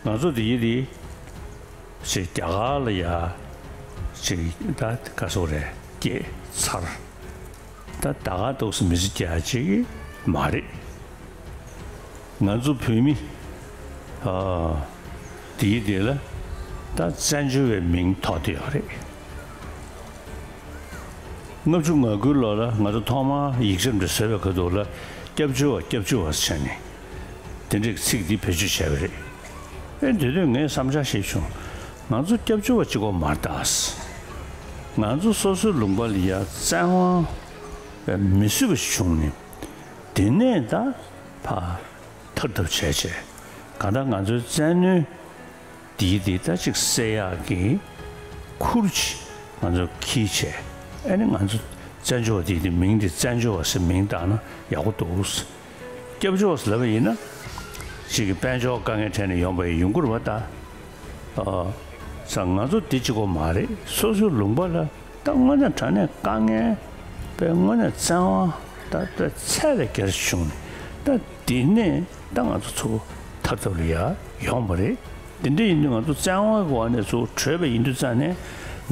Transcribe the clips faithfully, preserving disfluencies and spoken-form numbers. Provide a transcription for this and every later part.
ང་ཚོ་འདི་ཡི་འདི་ཅིག་རྒྱ་གར་ལ་ཡ་ཅིག་ད་ག་སོག་རེད་སྐྱེས་ཚར། ད་ད་ག་འདུག་སེ་མི་ཚེ་སྐྱེལ་ཅིག་མ་རེད། ང་ཚོ་བོད་མི་ཨ་འདི་ཡི་འདི་ལ་ད་བཙན་བྱོལ་བའི་མིང་ཐོགས་བསྡད་ཡོད་རེད། ལྔ་བཅུ་ང་དགུའི་ལོ་ལ་ང་ཚོ་ཐོག་མར་ཡིག་ཆ་འདི་བཟོས་པའི་ཁ་ཐུག་ལ་སྐྱབས་བཅོལ་བ་སྐྱབས་བཅོལ་བ་ཟེར་ནས་དེ་འདྲའི་ཚིག་འདི་བེད་སྤྱོད་བྱས་པ་རེད། ཨེ་དེ་དུས་ངས་བསམ་འཆར་ཞིག་བྱུང་། ང་ཚོ་སྐྱབས་བཅོལ་བ་གཅིག་པོ་མ་རེད་ད། ང་ཚོ་སོ་སོའི་ལུང་པ་ལ་ཡ་བཙན་དབང་མི་བཟོད་པ་ཞིག་བྱུང་ནས་དེ་ནས་ད་ཕར་ཐར་ཐབས་བྱས་བྱས་གང་ལྟར་ང་ཚོའི་བཙན་གནོན་འདིའི་འདི་ད་ཅིག་སེལ་ཡག་གི་ཁུར་ཅིག་ང་ཚོ་འཁྱེར་བྱས། ཨ་ནི་ང་ཚོ་བཙན་བྱོལ་བ་འདིའི་འདི་མིང་འདི་བཙན་བྱོལ་བ་ཟེར་མིང་བཏགས་ན་ཡག་པོ་འདུག། སྐྱབས་བཅོལ་བ་ཟེར་ལབ་པ་ཡིན་ན་ཅིག་གི་དཔལ་འབྱོར་དཀའ་ངལ་འཕྲད་ནས་ཡོང་པ་ཡིན་ཡོང་གི་རེད་བ་ད། ཨ་ས་ང་ཚོ་འདི་གཅིག་པོ་མ་རེད། སོ་སོའི་ལུང་པ་ལ་ད་དངོས་གནས་དྲང་གནས་དཀའ་ངལ་པའི་དངོས་གནས་བཙན་དབང་ད་ད་ཚད་ལས་བརྒལ་བྱུང་ནས་ད་འདི་ནས་ད་ང་ཚོ་ཚུར་ཐར་ཐབས་ལ་ཡ་ཡོང་བ་རེད། འདི་འདྲ་ཡིན་དུས་ང་ཚོ་བཙན་དབང་གི་འོག་ནས་ཚུར་བྲོས་པ་ཡིན་དུས་ཙང་ནས་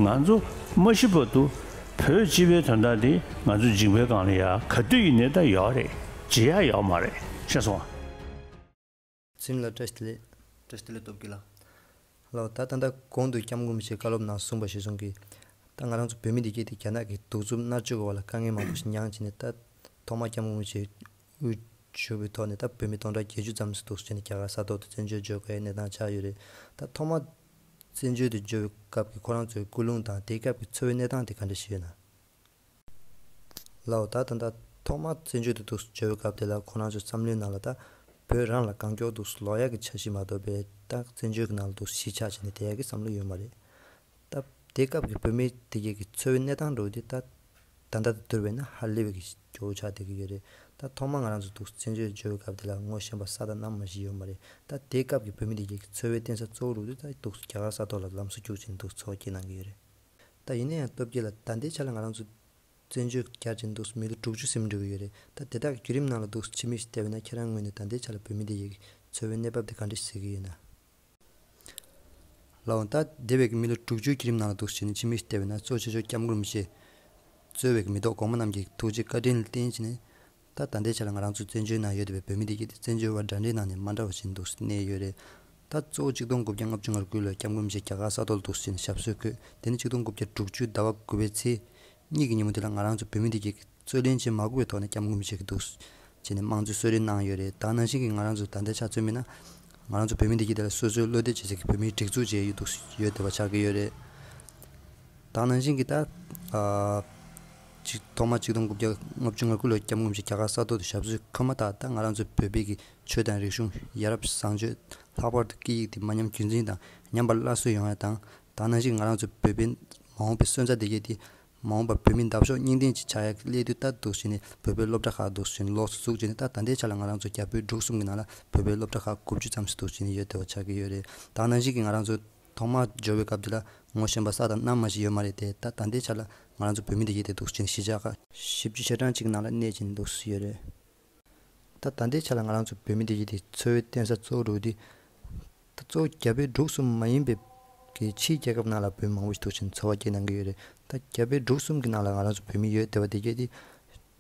ང་ཚོ་མ་ཤི་བར་དུ་བོད་སྤྱི་པའི་དོན་དག་འདི་ང་ཚོ་མཇིང་པའི་སྒང་ལ་ཡ་ག་དུས་ཡིན་ནའི་ད་ཡོད་རེད། བརྗེད་ཡག་ཡོད་མ་རེད། ཤེས་སོང་ཨ། ཚེ་རིང་ལགས་བཀྲ་ཤིས་བདེ་ལེགས། བཀྲ་ཤིས་བདེ་ལེགས་སྟོབས་རྒྱལ་ལགས། ལགས་ད་ད་ལྟ་གོང་དུ་སྐྱབས་མགོན་རིན་པོ་ཆེས་བཀའ་སློབ་ནང་གསུངས་པ་གཞིར་བཟུང་གིས། ད་ང་རང་ཚོ་བོད་མི་འདི་གས་དེ་རྒྱ་ནག་གི་གདུག་རྩུབ་མནར་གཅོད་ཀྱི་འོག་ལ་དཀའ་ངལ་མང་པོ་ཞིག་མྱངས་བྱས་ནས་ད་ཐོག་མར་སྐྱབས་མགོན་རིན་པོ་ཆེ་དབུས་ཞུ་བའི་ཐོག་ནས་ད་བོད་མི་སྟོང་ཕྲག་བརྒྱད་ཅུ་ཙམ་ཞིག་འདུག་སེ་བྱས་ནས་རྒྱ་གར་ས་ཐོག་ཏུ་བཙན་བྱོལ་འབྱོར་དགོས་ཡའི་གནས་སྟངས་ཆགས་ཡོད་རེད། ད་ཐོག་མར་བཙན་བྱོལ་དུ་འབྱོར་བའི་སྐབས་ཀྱི་ཁོ་རང་ཚོའི་ཀུན་སློང་དང་དེའི་སྐབས་ཀྱི་འཚོ་བའི་གནས་སྟངས་དེ་ག་འདྲ་ཞིག་ཡོད་ན། ལའོ་ད་ད་ལྟ་ཐོག་མར་བཙན་བྱོལ་དུ་འདུག་སེ་འབྱོར་བའི་སྐབས་དེ་ལ་ཁོ་རང་ཚོའི་བསམ་བློའི་ནང་ལ་ད་བོད་རང་ལ་གང་མགྱོགས་འདུག་སེ་ལོག་ཡག་གི་འཆར་གཞི་མ་གཏོགས་པའི་ད་བཙན་བྱོལ་གྱི་ནང་ལ་འདུག་སེ་གཞིས་ཆགས་བྱས་ནས་བསྡད་ཡག་གི་བསམ་བློ་ཡོད་མ་རེད། ད་དེ་སྐབས་ཀྱི་བོད་མི་དེ་གས་ཀྱི་འཚོ་བའི་གནས་སྟངས་འདྲ་བོ་དེ་ད་ད་ལྟ་དང་བསྡུར་བས་ན་ཧ་ལས་པའི་གི་སྐྱོ་བོ་ཆགས་བསྡད་ཀྱི་ཡོད་རེད། ད་ཐོག་མར་ང་རང་ཚོ་འདུག་སེ་བཙན་བྱོལ་འབྱོར་བའི་སྐབས་དེ་ལ་ངོ་ཤེས་པ་ས་དང་གནམ་མ་ཞིག་ཡོད་མ་རེད། ད་དེ་སྐབས་ཀྱི་བོད་མི་དེ་གས་ཀྱི་འཚོ་བའི་རྟེན་ས་གཙོ་བོ་འདྲ་བོ་དེ་ད་འདུག་སེ་རྒྱ་གར་ས་ཐོག་ལ་ལམ་སང་རྒྱུགས་བྱས་ནས་འདུག་སེ་འཚོ་བ་སྐྱེལ་གནང་གི་ཡོད་རེད། ད་ཡིན་ན་ཡང་སྟོབས་རྒྱལ་ལགས་ད་ལྟའི་ཆ་ལ་ང་རང་ཚོ་བཙན་བྱོལ་བསྐྱར་ཕྱིན་འདུག་སེ་མི་ལོ་དྲུག་ཅུ་ཟིན་འགྲོ་གི་ཡོད་རེད། ད་དེ་དག་གི་བརྒྱུད་རིམ་ནང་ལ་འདུག་སེ་ཕྱི་མིག་ཅིག་བལྟས་པ་ཡིན་ན་ཁྱེད་རང་ངོས་ནས་ད་ལྟའི་ཆ་ལ་བོད་མི་འདི་གས་ཀྱི་འཚོ་བའི་གནས་བབ་དེ་ག་འདྲ་ཞིག་གཟིགས་ཀྱི་ཡོད་ན། ལའོ་ད་འདས་པའི་གི་མི་ལོ་དྲུག་ཅུའི་བརྒྱུད་རིམ་ནང་ལ་འདུག་སེ་བྱས་ནས་ཕྱི་མིག་ཅིག་བལྟས་པ་ཡིན་ན་གཙོ་ཆེ་ཤོས་སྐྱབས་མགོན་རིན་པོ་ཆེ་གཙོས་པའི་གི་མི་ཐོག་གོང་མ་རྣམས་ཀྱི་ཐུགས་རྗེ་བཀའ་དྲིན་ལ་བརྟེན་བྱས་ནས། ད་ད་ལྟའི་ཆ་ལ་ང་རང་ཚོ་བཙན་བྱོལ་ནང་ཡོད་བསྡད་པའི་བོད་མི་འདི་གས་དེ་བཙན་བྱོལ་བ་འདྲ་འདྲའི་ནང་ནས་མ་འདྲ་བ་ཞིག་འདུག་སེ་གནས་ཡོད་རེད། ད་གཙོ་བོ་གཅིག་སྟོང་དགུ་བརྒྱ་ལྔ་བཅུ་ང་དགུ་ལོའི་སྐྱབས་མགོན་རིན་པོ་ཆེ་རྒྱ་གར་ས་ཐོག་ལ་འདུག་སེ་བྱས་ནས་ཞབས་སོར་འཁོད། དེ་ནས་གཅིག་སྟོང་དགུ་བརྒྱ་དྲུག་ཅུ་ཟླ་བ་དགུ་པའི་ཚེས་གཉིས་ཀྱི་ཉིན་མོ་དེ་ལ་ང་རང་ཚོ་བོད་མི་འདི་གས་ཀྱི་རྩོད་ལེན་བྱེད་མ་དགོས་པའི་ཐོག་ནས་སྐྱབས་མགོན་རིན་པོ་ཆེ་གིས་འདུག་སེ་བྱས་ནས་དམངས་གཙོའི་གསོལ་རས་གནང་ཡོད་རེད། ད་ནང་བཞིན་གྱི་ང་རང་ཚོ་ད་ལྟའི་ཆ་མཚོན་པ་ཡིན་ན། ང་རང་ཚོ་བོད་མི་འདི་གས་དེ་ལ་སོ་སོའི་བློ་གཏད་བྱེད་སའི་གི་བོད་མིའི་སྒྲིག་འཛུགས་བྱས་ཡོད་འདུག་ཡོད་བསྡད་པ་ཆགས་ཀྱི་ཡོད་རེད། ད་ནང་བཞིན་གྱི་ད་ཨ་ཅིག་ཐོག་མ་གཅིག་སྟོང་དགུ་བརྒྱ་ལྔ་བཅུ་ང་དགུ་ལོར་སྐྱབས་མགོན་རིན་པོ་ཆེ་རྒྱ་གར་ས་ཐོག་ཏུ་ཞབས་སོར་འཁོད་མ་ཐག་ད་ང་རང་ཚོ་བོད་པའི་གི་ཆོས་དང་རིག་གཞུང་ཡ་རབས་བཟང་སྤྱོད། ལྷག་པར་དུ་སྐད་ཡིག་དེ་མ་ཉམས་རྒྱུན་འཛིན་དང་ཉམས་པ་སླར་གསོ་ཡོང་ཡ་དང་། ད་ནང་བཞིན་ང་རང་ཚོ་བོད་པའི་མ་འོངས་པའི་སོན་རྩ་དེ་གས་དེ་མ་འོངས་པར་བོད་མི་འདབ་གཤོག་སྙིང་ལྡན་ཅིག་ཆགས་ཡ་གི་སླད་དུ་ད་འདུག་སེ་བྱས་ནས་བོད་པའི་སློབ་གྲྭ་ཁག་འདུག་སེ་བྱས་ནས་ལོགས་སུ་བཙུགས་བྱས་ནས། ད་ད་ལྟའི་ཆ་ལ་ང་རང་ཚོ་རྒྱ་བོད་འབྲུག་གསུམ་གྱི་ནང་ལ་བོད་པའི་སློབ་གྲྭ་ཁག་དགུ་བཅུ་ཙམ་ཞིག་འདུག་སེ་བྱས་ནས་ཡོད་བསྡད་པ་ཆགས་ཀྱི་ཡོད་རེད། ད་ནང་བཞིན་གྱི་ང་རང་ཚོ་ཐོག་མར་འབྱོར་བའི་སྐབས་དེ་ལ་ངོ་ཤེས་པ་ས་དང་གནམ་མ་ཞིག་ཡོད་མ་རེད་དེ། ད་ད་ལྟའི་ཆ་ལ་ང་རང་ཚོ་བོད་མི་འདི་གས་དེ་འདུག་སེ་བྱས་ནས་གཞིས་ཆགས་ཁག་བཞི་བཅུ་ཞེ་གྲངས་ཅིག་ནང་ལ་གནས་བྱས་ནས་འདུག་སེ་ཡོད་རེད། ད་ད་ལྟའི་ཆ་ལ་ང་རང་ཚོ་བོད་མི་འདི་གས་དེ་འཚོ་བའི་རྟེན་ས་གཙོ་བོ་འདྲ་བོ་དེ། ད་གཙོ་བོ་རྒྱ་བོད་འབྲུག་གསུམ་མ་ཡིན་པའི་གི་ཕྱིའི་རྒྱལ་ཁབ་ནང་ལ་བོད་མང་པོ་ཞིག་འདུག་སེ་བྱས་ནས་འཚོ་བ་སྐྱེལ་གནང་གི་ཡོད་རེད། ད་རྒྱ་བོད་འབྲུག་གསུམ་གྱི་ནང་ལ་ང་རང་ཚོ་བོད་མི་ཡོད་བསྡད་པ་དེ་གས་དེ་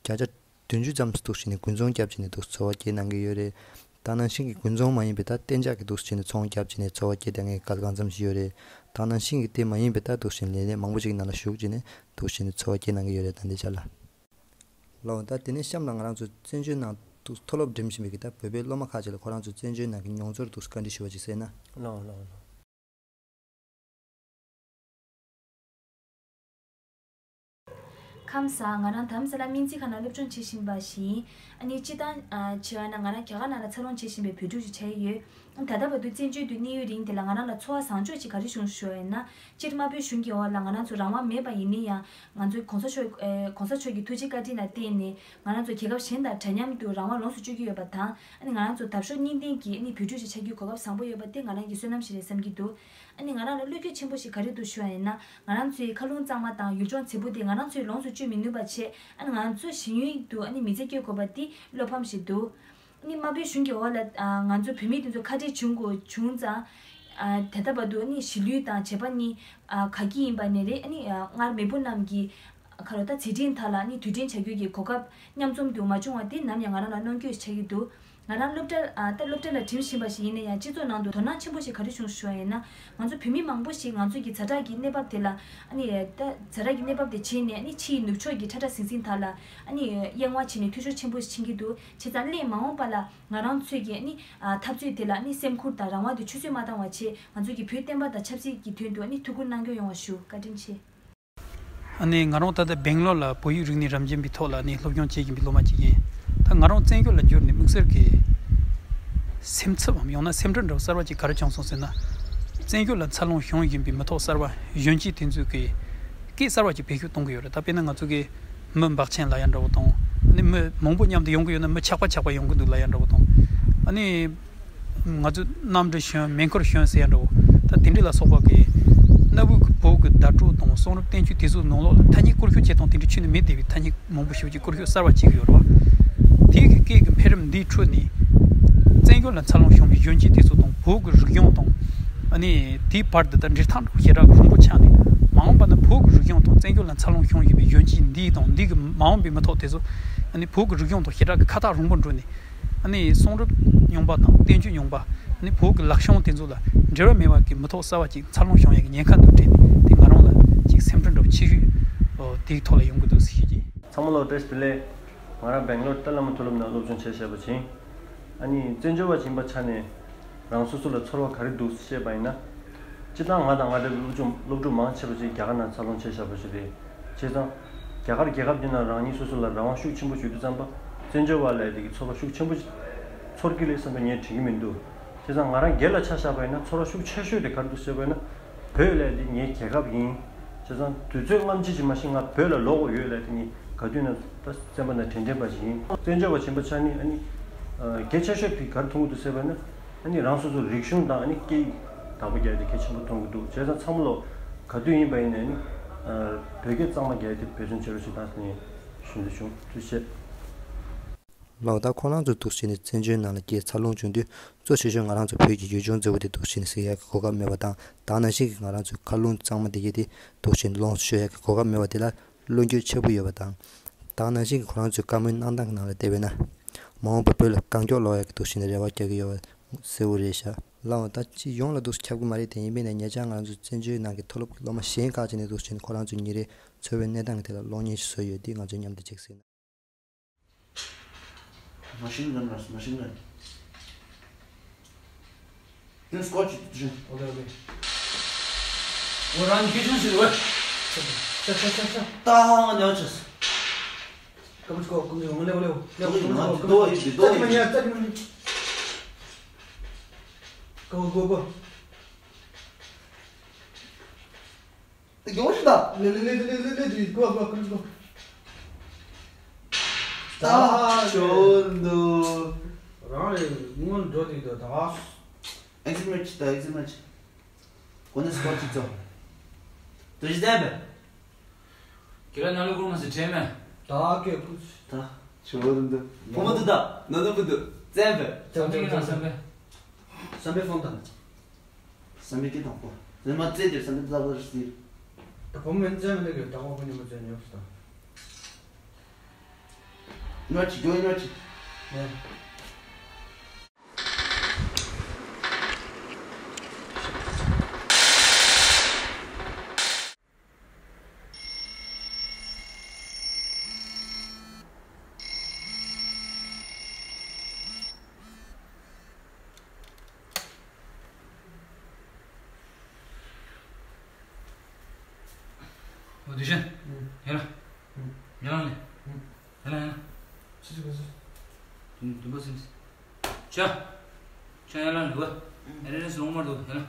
བརྒྱ་ཆ་བདུན་ཅུ་ཙམ་ཞིག་འདུག་སེ་བྱས་ནས་དགུན་ཚོང་བརྒྱབ་བྱས་ནས་འདུག་སེ་འཚོ་བ་སྐྱེལ་གནང་གི་ཡོད་རེད། ད་ནང་བཞིན་གྱི་དགུན་ཚོང་མ་ཡིན་པའི་ད་གཏན་འཇགས་ཀྱི་འདུག་སེ་བྱས་ནས་ཚོང་བརྒྱབ་བྱས་ནས་འཚོ་བ་སྐྱེལ་བསྡད་མཁན་གྱི་ག་ལ་གང་འཚམ་ཞིག་ཡོད་རེད། ད་ནང་བཞིན་གྱི་དེ་མ་ཡིན་པའི་ད་འདུག་སེ་བྱས་ནས་ལས་གནས་མང་པོ་ཅིག་ནང་ལ་ཞུགས་བྱས་ནས་འདུག་སེ་བྱས་ནས་འཚོ་བ་སྐྱེལ་གནང་གི་ཡོད་རེད། ད་ལྟའི་ཆ་ལ། ལའོ། ད་དེ་ནས་གཤམ་ལ་ང་རང་ཚོ་བཙན་བྱོལ་ནང་དུ་མཐོ་སློབ་འགྲིམ་བཞིན་པའི་གི་ད་བོད་པའི་སློབ་མ་ཁག་ཅིག་ལ་ཁོ་རང་ཚོ་བཙན་བྱོལ་ནང་གི་མྱོང་ཚོར་དུ་བཀའ་འདྲི་ཞུ་བ་ཅིག་གསན་ན། ལའོ་ལའོ་ལའོ། ཁམས་བཟང་། ང་རང་དྷ་རམ་ས་ལ་སྨན་རྩིས་ཁང་ནང་སློབ་སྦྱོང་བྱེད་བཞིན་པ་ཞིག་ཡིན། ཨ་ནི་སྤྱིར་བཏང་ཨ་བྱས་པ་ན་ང་རང་རྒྱ་གར་ནང་ལ་འཚར་ལོངས་བྱེད་བཞིན་པའི་བོད་ཕྲུག་ཅིག་ཆགས་ཡོད། ད་ལྟ་བར་དུ་བཙན་བྱོལ་དུ་གནས་ཡུན་རིང་དེ་ལ་ང་རང་ལ་ཚོར་བ་བཟང་ཕྱོགས་ཅིག་ག་རེ་བྱུང་ཞུ་བ་ཡིན་ན། སྤྱིར་དམར་པོའི་གཞུང་གི་འོག་ལ་ང་རང་ཚོ་རང་དབང་མེད་པ་ཡིན་ན་ཡང་། ང་ཚོའི་གོང་ས་མཆོག་ཨེ་གོང་ས་མཆོག་གི་ཐུགས་རྗེ་བཀའ་དྲིན་ལ་བརྟེན་ནས་ང་རང་ཚོ་རྒྱལ་ཁབ་གཞན་དང་འདྲ་མཉམ་དུ་རང་དབང་ལོངས་སུ་སྤྱོད་ཀྱི་ཡོད་པ་དང་། ཨ་ནི་ང་རང་ཚོ་འདབ་གཤོག་གཉིས་ལྡན་གྱི་ཨ་ནི་བོད་ཕྲུག་ཅིག་ཆགས་རྒྱུའི་གོ་སྐབས་བཟང་པོ་ཡོད་པ་དེ་ང་རང་གི་བསོད་ནམས་ཤིག་རེད་བསམ་གྱི་འདུག་ཨ་ནི་ང་རང་ལ་བློ་འགྱོད་ཆེན་པོ་ཞིག་ག་རེ་འདུག་ཞུ་བ་ཡིན་ན། ང་རང་ཚོའི་མཁའ་རླུང་གཙང་མ་དང་ཡུལ་ལྗོངས་བརྗིད་པོ་དེ་ང་རང་ཚོས་ལོངས་སུ་སྤྱོད་མི་ནུས་པ་བྱས། ཨ་ནི་ང་ཚོ་གཞན་ཡུལ་དུ་ཨ་ནི་མི་ཚེ་སྐྱེལ་དགོས་པ་དེ་བློ་ཕམ་ཞིག་འདུག་ནི་དམར་པོའི་གཞུང་གི་འོག་ལ་ཨ་ང་ཚོ་བོད་མི་དེ་ཚོ་ཁ་བྲལ་བྱུང་དགོས་བྱུང་ཙང་། ཨ་ད་ལྟ་བར་དུ་ནི་གཞིས་ལུས་དང་བྱེས་པ་གཉིས་ཨ་ག་གི་ཡིན་པ་ནས་རེད། ཨ་ནི་ཨ་སྔར་མེས་པོ་རྣམས་ཀྱི་ཁ་རོ་ད་མཛད་འཕྲིན་དག་ལ་ནི་དུས་དྲན་བྱ་རྒྱུ་གི་གོ་སྐབས་མཉམ་འཛོམས་དུ་མ་བྱུང་བ་དེ་ནམ་ཡང་ང་རང་ལ་གནོང་འགྱོད་ཆགས་ཀྱི་འདུག་ང་རང་སློབ་གྲྭ་ཨ་ད་སློབ་གྲྭ་ལ་འགྲིམ་བཞིན་པ་ཞིག་ཡིན་ན་ཡང་། སྤྱི་ཚོགས་ནང་དུ་དོ་སྣང་ཆེན་པོ་ཞིག་ག་རེ་བྱུང་ཞུ་བ་ཡིན་ན། ང་ཚོ་བོད་མི་མང་པོ་ཞིག་ང་ཚོ་གི་ཛ་དྲག་གི་གནས་བབ་དེ་ལ་ཨ་ནི་ད་ཛ་དྲག་གི་གནས་བབ་དེ་བྱས་ནས་ཨ་ནི་ཕྱིའི་ནུབ་ཕྱོགས་ཀྱི་ཁྲ་ཁྲ་ཟིང་ཟིང་དག་ལ་ཨ་ནི་གཡེང་བ་བྱས་ནས་འཐུས་ཤོར་ཆེན་པོ་ཕྱིན་གྱི་འདུག་བྱས་ཙང་སླད་མ་འོངས་པ་ལ་ང་རང་ཚོས་ཀྱི་ཨ་ནི་ཨ་འཐབ་རྩོད་དེ་ལ་ཨ་ནི་སེམས་ཁུར་དང་རང་དབང་དེ་ཆུད་ཟོས་མ་བཏང་བ་བྱས། ང་ཚོ་གི་བོད་བསྟན་པ་དང་ཆབ་སྲིད་ཀྱི་དོན་དུ་ཨ་ནི་ཐུགས་ཁུར་གནང་སྐྱོང་ཡོང་བ་ཞུ། བཀའ་དྲིན་ཆེ། ཨ་ནི་ང་རང་ད་ལྟ་སྦེང་ལོར་ལ་བོད་ཡིག་རིག་གནས་རབ་འབྱམས་པའི་ཐོག་ལ་ནི་སློབ་སྦྱོང་བྱེད་བཞིན་པའི་སློབ་མ་ཅིག་ཡིན། ད་ང་རང་བཙན་བྱོལ་ལ་འབྱོར་ནས་དམིགས་བསལ་གྱི་སེམས་འཚབ་བམ་ཡང་ན་སེམས་ཁྲལ་འདྲ་བོ་གསར་བ་ཅིག་ག་རེ་བྱུང་སོང་ཟེར་ན། བཙན་བྱོལ་ལ་འཚར་ལོངས་བྱུང་བཞིན་པའི་མི་ཐོག་གསར་བ་གཞོན་སྐྱེས་དེ་ཚོས་ཀྱི་སྐད་གསར་བ་ཅིག་བེད་སྤྱོད་གཏོང་གི་ཡོད་རེད། ད་དཔེར་ན་ང་ཚོ་གི་མི་འབག་ཆེན་ལབ་ཡ་འདྲ་བོ་དང་། ཨ་ནི་མི་མང་པོ་མཉམ་དུ་ཡོང་གི་ཡོད་ན་མི་ཆག་པ་ཆག་པ་ཡོང་གི་འདུག་ལབ་ཡ་འདྲ་བོ་དང་། ཨ་ནི། ང་ཚོས་གནམ་གྲུ་ཞོན་མེ་འཁོར་ཞོན་ཟེར་ཡ་འདྲ་བོ། ད་དེ་འདྲ་ལ་སོགས་པ་གི་གནའ་བོའི་གི་བོད་ཀྱི་བརྡ་སྤྲོད་དང་གསུང་རབ་བསྟན་བཅོས་དེ་ཚོའི་ནང་ལོགས་ལ་ཐ་སྙད་བཀོལ་སྤྱོད་བྱེད་སྟངས་དེ་འདྲ་ཁྱོན་ནས་མེད་བསྡད་པའི་ཐ་སྙད་མང་པོ་ཞིག་ཅིག་བཀོལ་སྤྱོད་གསར་བ་བྱེད་ཀྱི་ཡོད་རེད་བ། དེའི་གི་སྐད་ཀྱི་འཕེལ་རིམ་འདིའི་ཁྲོད་ནས་བཙན་བྱོལ་ལ་འཚར་ལོངས་བྱུང་བའི་གཞོན་སྐྱེས་དེ་ཚོ་དང་བོད་ཀྱི་རིག་གཞུང་དང་། ཨ་ནི་དེའི་བར་དུ་ད་འབྲེལ་ཐག་འདྲ་བོ་ཞེ་དྲག་རིང་པོ་ཆགས་ནས། མ་འོངས་པ་ན་བོད་ཀྱི་རིག་གཞུང་དང་བཙན་བྱོལ་ལ་འཚར་ལོངས་བྱུང་བཞིན་པའི་གཞོན་སྐྱེས་འདིའི་དང་འདི་གི་མ་འོངས་པའི་མི་ཐོག་དེ་ཚོ་ཨ་ནི་བོད་ཀྱི་རིག་གཞུང་དང་ཞེ་དྲག་གི་ཁ་ཐག་རིང་པོ་འགྲོ་ནས། ཨ་ནི་གསུང་རབ་རྙིང་པ་དང་བསྟན་བཅོས་རྙིང་པ། ཨ་ནི་བོད་ཀྱི་ལག་གཞུང་དེ་ཚོ་ལ་འབྲེལ་བ་མེད་པ་གི་མི་ཐོག་གསར་བ་ཅིག་འཚར་ལོངས་བྱུང་ཡག་གི་ཉེན་ཁ་འདུག་དྲན་ནས། དེ་ང་རང་ལ་ཅིག་སེམས་ཁྲལ་འདྲ་བོ་ཆེ་ཤོས་དེའི་ཐོག་ལ་ཡོང་གི་འདུག་ཟེར་ཞུ་རྒྱུ་ཡིན། ཚང་མ་ལ་བཀྲ་ཤིས་བདེ་ལེགས། ང་རང་སྦེང་ལོར་ཏཱ་བླ་མ་མཐོ་སློབ་ནང་སློབ་སྦྱོང་བྱས་བཞག་པ་ཅིན། ཨ་ནི་བཙན་བྱོལ་བ་ཡིན་པའི་ཆ་ནས། རང་སོ་སོ་ལ་ཚོར་བ་ག་རེ་འདུག་བཤད་པ་ཡིན་ན། སྤྱིར་བཏང་ང་དང་ང་འདྲ་བའི་སློབ་ཕྲུག་སློབ་ཕྲུག་མང་ཆེ་བ་ཞིག་རྒྱ་གར་ནང་འཚར་ལོངས་བྱས་བཞག་པ་ཞིག་རེད། བྱས་ཙང་། རྒྱ་གར་རྒྱལ་ཁབ་འདི་ནང་རང་ཉིད་སོ་སོ་ལ་རང་དབང་ཤུགས་ཆེན་པོ་ཡོད་དུས་ཙམ་པ། བཙན་བྱོལ་བ་ལབ་ཡ་དེ་གི་ཚོར་བ་ཤུགས་ཆེན་པོ་ཞིག་ཚོར་གྱི་རེད་བསམ་པ་ངས་དྲན་གྱི་མི་འདུག་བྱས་ཙང་ང་རང་སྒེར་ལ་ཆ་བཞག་པ་ཡིན་ན་ཚོར་བ་ཤུགས་ཆེ་ཤོས་དེ་ག་རེ་འདུག་ཟེར་བ་ཡིན་ན། བོད་ལབ་ཡ་དེ་ངའི་རྒྱལ་ཁབ་ཡིན། བྱས་ཙང་དུས་ཚོད་སྔ་ཕྱི་ཅིག་མ་གཞི་ང་བོད་ལ་ལོག་དགོས་ཡོད་ལབ་ཡ་དེ་ངས་ག་དུས་ན་ད་བཙན་པོ་དང་དྲན་དྲན་པ་ཞིག་ཡིན། བཙན་བྱོལ་བ་ཡིན་པའི་ཆ་ནས་ཨ་ནི། ཨ་གལ་ཆེ་ཤོས་དེ་ག་རེ་མཐོང་གི་འདུག་ཟེར་བ་ཡིན་ན། ཨ་ནི་རང་སོ་སོའི་རིག་གཞུང་དང་ཨ་ནི་སྐད་ཡིག་བདག་པོ་རྒྱག་ཡ་དེ་གལ་ཆེན་པོ་མཐོང་གི་འདུག་བྱས་ཙང་ཚང་མ་ལོ་ག་དུས་ཡིན་པ་ཡིན་ནའི་ཨ་ནི། ཨ་བོད་སྐད་གཙང་མ་རྒྱག་ཡ་དེ་འབད་བརྩོན་བྱེད་རོགས་ཞེས་དང་ནས་ཞུ་འདོད་བྱུང་། ཐུགས་རྗེ་ཆེ། ལགས་ད་ཁོ་རང་ཚོ་འདུག་བྱས་ནས་བཙན་བྱོལ་ནང་ལ་སྐྱེས་འཚར་ལོངས་བྱུང་དུས་གཙོ་ཆེ་ཤོས་ང་རང་ཚོ་བོད་ཀྱི་ཡུལ་ལྗོངས་མཛེས་པོ་དེ་འདུག་བྱས་ནས་གཟིགས་ཡག་གི་གོ་སྐབས་མེད་པ་དང་། ད་ནང་བཞིན་གྱི་ང་རང་ཚོའི་མཁའ་རླུང་གཙང་མ་དེ་གས་དེ་འདུག་བྱས་ནས་ལོངས་སུ་སྤྱོད་ཡག་གི་གོ་སྐབས་མེད་པ་དེ་ལ་བློ་འགྱོད་ཆེ་པོ་ཡོད་པ་དང་། ད་ནང་བཞིན་གྱི་ཁོ་རང་ཚོའི་བཀའ་མོལ་གནང་སྟངས་ཀྱི་ནང་ལ་བལྟས་པས་ན། མ་འོངས་པར་བོད་ལ་གང་མགྱོགས་ལོག་ཡག་གི་འདུག་བྱས་ནས་རེ་བ་རྒྱག་གི་ཡོད་པ་གསལ་པོ་རེད་ཤག་ལགས་འོ་ད་སྤྱི་ཡོངས་ལ་འདུག་ཁྱབ་གི་མ་རེད་དེ། ཡིན་པས་ན་ཉེ་ཆར་ང་རང་ཚོ་བཙན་བྱོལ་ནང་གི་མཐོ་སློབ་ཀྱི་སློབ་མ་གཞན་ཁག་ཅིག་ནས་འདུག་བྱས་ནས་ཁོ་རང་ཚོའི་ཉིན་རེའི་འཚོ་བའི་གནས་སྟངས་ཀྱི་ཐད་ལ་གློག་བརྙན་ཞིག་བཟོས་ཡོད། འདི་ང་ཚོས་མཉམ་དུ་ཅིག་གཟིགས་ན། Machine gun རེད། Machine gun. ནི་སྐོར་གྱི་དུས་ཆེན། ཨོ་ལེ་ཨོ་ལེ། འོ་རང་གི་ཆུང་ཟེར་བས། ཆ་ཆ་ཆ་ཆ། ད་ཧང་ནེའོ་ཆེས། ཀ་མ་ཆི་ཀོ་ཀུ་མི་ཡོང་ལེའོ་ལེའོ་ལེའོ། ཀུ་མི་ཡོང་ལེའོ་ཀུ་མི་ཡོང་ལེའོ། ཀ་མ་ཉ་ཀ་མ་ཉ། ཀོ་ཀོ་ཀོ། ཡོང་ཤི་ད། ལེ་ལེ་ལེ་ལེ་ལེ་ལེ་ལེ་གོ་གོ་གོ་གོ། ད་ཆོན་དུ། རང་རེ་སྔོན་འགྲོ་དེ་དུ་ད། ཨེག་ཟི་མེ་ཆི་ད་ཨེག་ཟི་མེ་ཆི། གོ་ནས་སྐོར་ཅིག་ཙོ། དུ་ཞི་ལྡན་པས། ཁྱེད་རང་ནང་ལ་སྐོར་མ་ཟེར་དྲན་མེད། ད་ཀེ་ཀུ། ད་ཆོན་དུ། བུ་མོ་དུ་ད་ནོ་ནོ་བུ་དུ་བཙན་པས། བསམ་པའི་ངན་བསམ་པའི། བསམ་པའི་ཕོན་དང་། བསམ་པའི་སྐད་དང་པོ། ཟེར་མ་རྩེ་དེར་བསམ་པའི་རྩ་བར་སྲིད། ད་བུ་མོ་མིན་ཙམ་མི་འདུག་གི་ད་ཁོང་ཁོ་ཉི་མ་ཙམ་ཉོབ་སོང་། ཉོ་ཅི་ཉོ་ཉོ་ཅི། ནས། འོ་དུས་ཆེན། ཡ་ལ། ཡ་ལ་ནས། ཡ་ལ་ཡ་ལ། ཆི་ཆི་ག་ཟེར། དུམ་དུམ་པ་སིམ། ཆ། ཆ་ཡ་ལ་ནས་བ། ཨེ་རེ་རེ་སི་ལོང་མར་དུ་ཡ་ལ།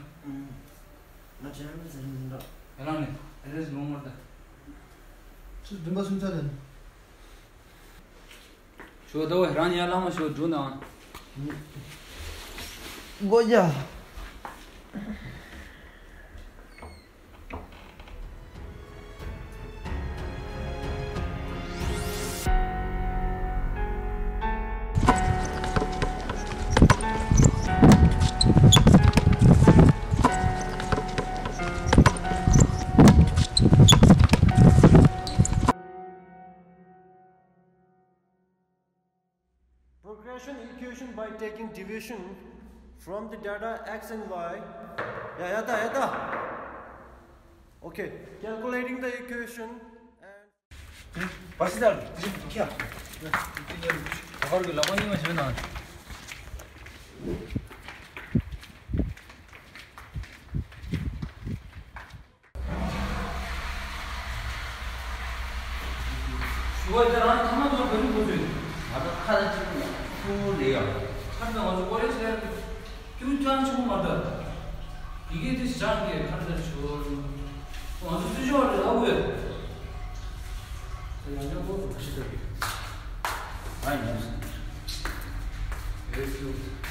ང་ཆ་ཡ་ལ་ཟེར་མི་འདུག་ཡ་ལ་ནས་ཨེ་རེ་རེ་སི་ལོང་མར་ད། ཆི་དུམ་པ་སིམ་ཆ་ལ་ནས། ཞོ་ཏོ་རང་ཉལ་ལ་མ་ཞོ་འགྲོ་ན། སྒོ་རྒྱག Equation from the data x and y. ཡ་ཡ་ད་ཡ་ད། Okay, calculating the equation and བ་སི་ད་ཇི་ཁྱ། ད་གར་གི་ལག་པ་གཉིས་མ་བྱས་ན། ཞུ་བ་དེ་རང་ཐ་མ་ཚོར་བོད་རིགས་བུ་ཚོས། ང་ཚོ་ཁ་ལ་ཅིག་ཡང་ཁུར་ལེ་ཡ། ཁར་ད་ང་ཚོ་ཀོ་ལེ་ཇི་ལ་ཀྱུ་ཅང་ཆུང་མ་ད། ཡི་གེ་དེ་ཞང་གི་ཁར་ད་ཆུ། ང་ཚོ་ཚུལ་ཆོག་རེ་ལ་འུ་ཡོད། ད་ཡང་ཡང་བོ་ཁ་ཤི་ད་གི། ཨ་ཡང་སོང་། ཨེ་ཁྱུ།